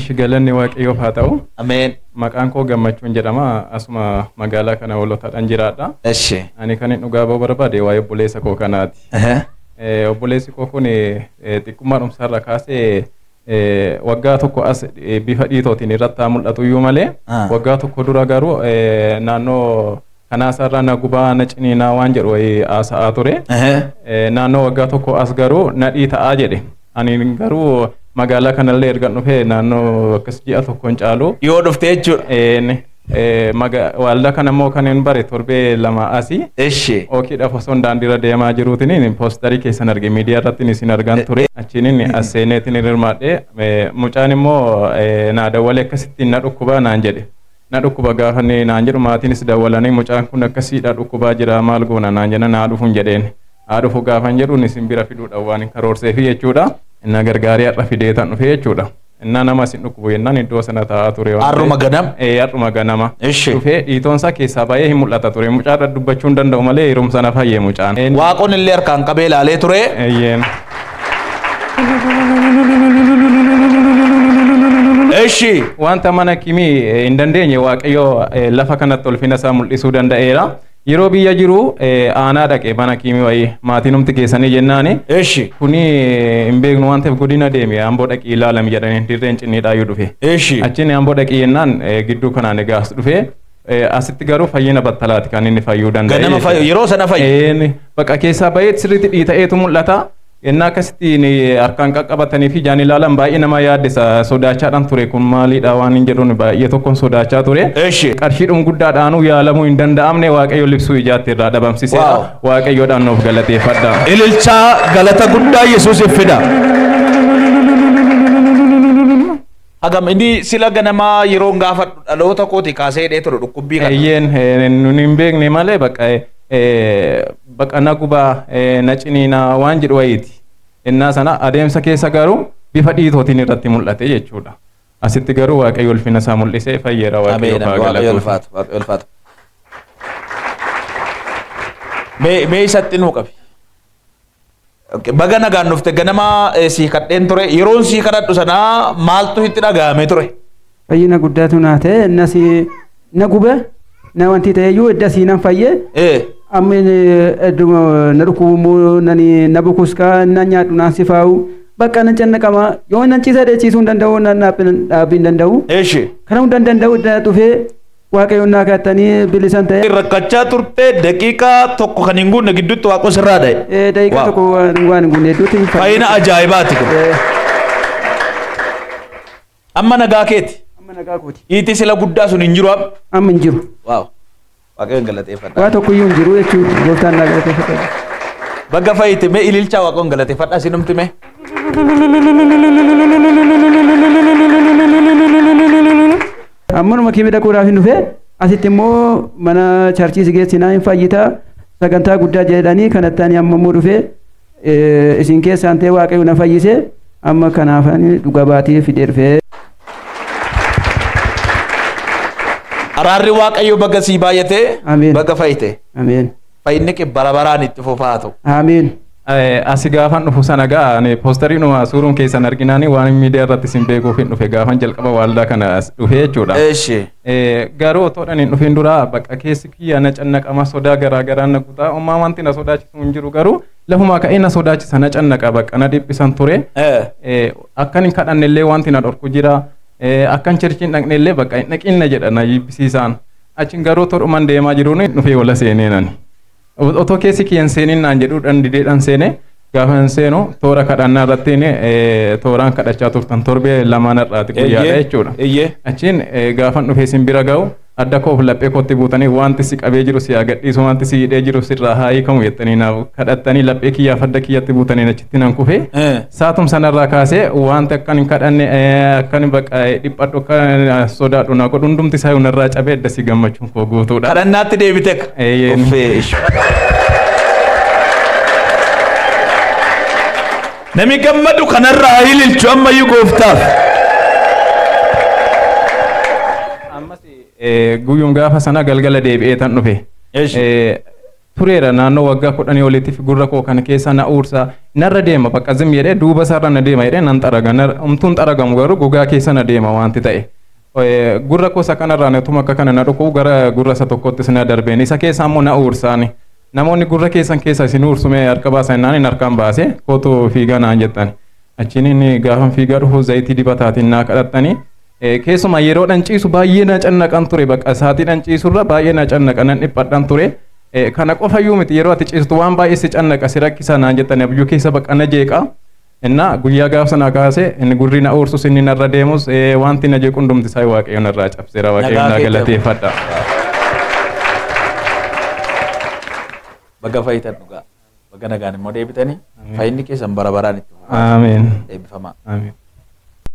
Ishi galanni Waaqayyoof haa ta'u. Ameen. Maqaan koo Gammachuun jedhama. Asuma magaalaa kana Hoolotaadhaan jiraadha. Eshi. Ani kan hin dhugaa ba'uu barbaade waa'ee obboleessa koo kanaati. Obboleessi koo kun xiqqummaa dhumsaarra kaasee waggaa tokko as bifa dhiitootiin irratti haa mul'atu iyyuu malee waggaa tokko dura garuu naannoo kanaasaarraa na gubaa na ciniinaa waan jedhu wayii haasa'aa ture. Naannoo waggaa tokko as garuu na dhiita'aa jedhe. Ani garuu magaalaa kanallee erga dhufee naannoo akkas ji'a tokko hin caalu. Yoo dhufte jechuudha. Waldaa kana immoo kan hin bare torbee 2 asii. Eshi. Okiidhaaf osoo daandiirra deemaa jiruutiin poostarii keessan arge miidiyaa irratti isin argan ture. Achiin as seeneetiin hirmaadhe. Mucaan immoo naa dawwalee akkasittiin na dhukkubaa naan jedhe. Na dhukkuba gaafa inni naan jedhu maatiinis dawwalanii mucaan kun akkasiidha dhukkubaa jira maal goona naan jenna naa dhufuun jedheen. Haa dhufu gaafan jedhuun isin bira fiduudhaan waan hin karoorseefi jechuudha. Inna gargaaree har'a fideetan dhufe jechuudha. Innaa nama isin dhukkubu jennaan iddoo sana taa'aa ture waan Har'uma ta'eef. ganama? Har'uma ganama. Ishi. Dhufee dhiitoon isaa keessaa baay'ee hin mul'ata ture. Mucaadha dubbachuu hin danda'u malee yeroo sana fayyee mucaan. Waaqoon illee harkaan qabee ilaalee ture. Eeyyeen. Ishi. Wanta mana kimii hin dandeenye Waaqayyo lafa kanatti ulfina isaa mul'isuu danda'eera. Yeroo biyya jiru aanaa dhaqe mana kimii wayii maatiin humti keessanii jennaani. Ishi. Kuni hin beeknu waan ta'eef godina deeme amboo dhaqii ilaalami jedhanii dirreen cinniidhaayyuu dhufe. Ishi. Achiin amboo dhaqii jennaan gidduu kanaan egaa as dhufe. Asitti garuu fayyina battalaati kan inni fayyuu danda'e. Ganama fayyu yeroo sana fayyu. Bakka keessaa baay'ee sirriitti dhiita'eetu mul'ata. Innaa akkasittiin harkaan qaqqabatanii fi ijaan ilaalan baay'ee nama yaaddisa. Sodaachaadhaan ture kun maalidha waan hin jedhuun baay'ee tokkoon sodaachaa ture. Eshi. Qarshiidhum guddaadhaanuu yaalamuu hin danda'amne Waaqayyo libsuu ijaatti irraa dhabamsiseera. Waaw. Waaqayyoodhaan nuuf galateeffadha. Ililchaa galata guddaa Yesuusiif fida. Hagam inni sila ganamaa yeroon gaafadhu dhaloota kooti kaasee hidhee ture dhukkubbii kana. Eeyyeen nun hin beekne malee bakka bakka na gubaa na ciniinaa waan jedhu wayiiti. Innaa sana adeemsa keessa garuu bifa dhiitootiin irratti mul'ate jechuudha. Asitti garuu Waaqayyo ulfina isaa mul'isee fayyeera Waaqayyo Ameen. haa Waaqayyo galatu. ulfaatu. Waaqayyo ulfaatu. Mee mee isatti nuu qabi. Okay, Baga nagaan dhufte ganama sii kadheen ture yeroon sii kadhadhu sanaa maaltu itti dhaga'amee ture? Fayyina guddaatu naa ta'e innas na gube na wanti ta'eyyuu edda sii nan fayye amma idduma na dhukkubu nani na bukuskaa na nyaadhu naan sifaa'u bakka nan cannaqama yoo nan ciisa dheechiisuu hin danda'u nan dhaabbii hin danda'u Eshi. kana hunda hin danda'u edda dhufee Waaqayyoon naa kadhattanii bilisan ta'e. Rakkachaa turte daqiiqaa tokko kan hin guunne gidduutti waaqo sirraa dha'e. Daqiiqaa Waaw. tokko waan hin guunne hedduutti hin Fayyina ajaa'ibaati kun. Amma nagaa keeti. Amma nagaa kooti. Dhiitii sila guddaa sun hin jiru amma. Amma hin jiru. Waaw. Waaqayyoon galateeffadha. Waa tokko iyyuu hin jiru jechuudha. Gooftaan naa galateeffadha. Bagga fayyite mee ililchaa waaqoon galateeffadha sinumti mee. Ammanuma kimi dhaquudhaaf hin dhufe asitti immoo mana charchii si geessinaa hin fayyita sagantaa guddaa jedhanii kanatti ani amma immoo dhufe isin keessaan ta'e Waaqayyo na fayyise amma kanaaf ani dhuga baatii fidee dhufe. Araarri Waaqayyo baga sii baay'ate Ameen. baga fayyite. Ameen. Fayyinni kee bara baraan itti fufaa haa ta'u. Ameen. Asi gaafan dhufu sana gaa ani poosteriinuma suuruun keessan arginaani waan miidiyaa irratti isin beekuuf hin dhufe gaafan jalqaba waaldaa kana as dhufe jechuudha. Eshi. Garuu otoodhaan hin dhufin dura bakka keessi kiyya na cannaqama sodaa garaa garaa na kutaa ummaa wanti na sodaachisu hin jiru garuu lafumaa ka'ee na sodaachisa na cannaqa bakka na dhiphisan ture. Akkan hin kadhanne illee wanti na dhorku jira. Akkan cherchiin dhaqne illee bakka hin dhaqinna jedha na jibbisiisaan. Achiin garuu otoodhuman deemaa jiruun dhufee wala seenee nani. Otoo keessi kiyyan seenin naan jedhuudhaan dideedhaan seene gaafa hin seenu toora kadhannaa irratti tooraan kadhachaa turtan torbee lamaan irraati guyyaadha jechuudha. Achiin gaafan dhufee isin bira ga'u adda koof laphee kootti buutanii wanti si qabee jiru si haa gadhiisu wanti si hidhee jiru sirraa haa hiikamu jettanii naaf kadhattanii laphee kiyyaaf adda kiyyatti buutanii achitti nan kufe. Saatum sanarraa kaasee wanti akkan hin kadhanne akkan bakka dhiphadhu akka sodaadhu na godhu hundumti isaa narraa cabee adda si gammachuun koo guutuudha. Kadhannaatti deebite. Eeyyeen. Uffee ishee. Namni gammadu kanarraa haa ililchu ammayyuu gooftaaf. Ammas guyyuun gaafa sana galgala deebi'ee tan dhufe. Eshi. Tureera naannoo waggaa 10 oliitiif gurra koo kana keessa na uursa, narra deema, bakka zim jedhee duuba isaarra na deema jedhee nan xaraga, humtuun xaragamu garuu gogaa keessa na deema wanti ta'e. Gurra koo isa kanarraa natuma akka kana na dhukkuu gara gurra isa tokkottis na darbeen isa keessa immoo na uursaani. Namoonni gurra keessan keessa isin uursumee harka baasan naan hin harkaan baase, kootu fiigaa naan jettan. Achiin inni gaafa fiigaa dhufu zayitii dibataatiin naa kadhattanii. Keessumaa yeroo dhan ciisu baay'ee na cannaqan ture, bakka sa'aatii dhan ciisurra baay'ee na cannaqa, nan dhiphadhan ture. Kana qofayyuu miti, yeroo ati ciistu waan baay'ee si cannaqa, si rakkisa naan jettan, abjuu keessa bakka na jeeqa. Innaa guyyaa gaaf sanaa kaasee inni gurri na uursus, inni narra deemus, wanti na jeequ hundumti isaa Waaqayyo narraa cabseera, Waaqayyo Nagaa naa kee ta'u. galateeffadha. Baga fayyitan dhugaa. Baga nagaan immoo deebitanii fayyinni keessan bara baraan itti fufa. Ameen. Eebbifamaa. Ameen.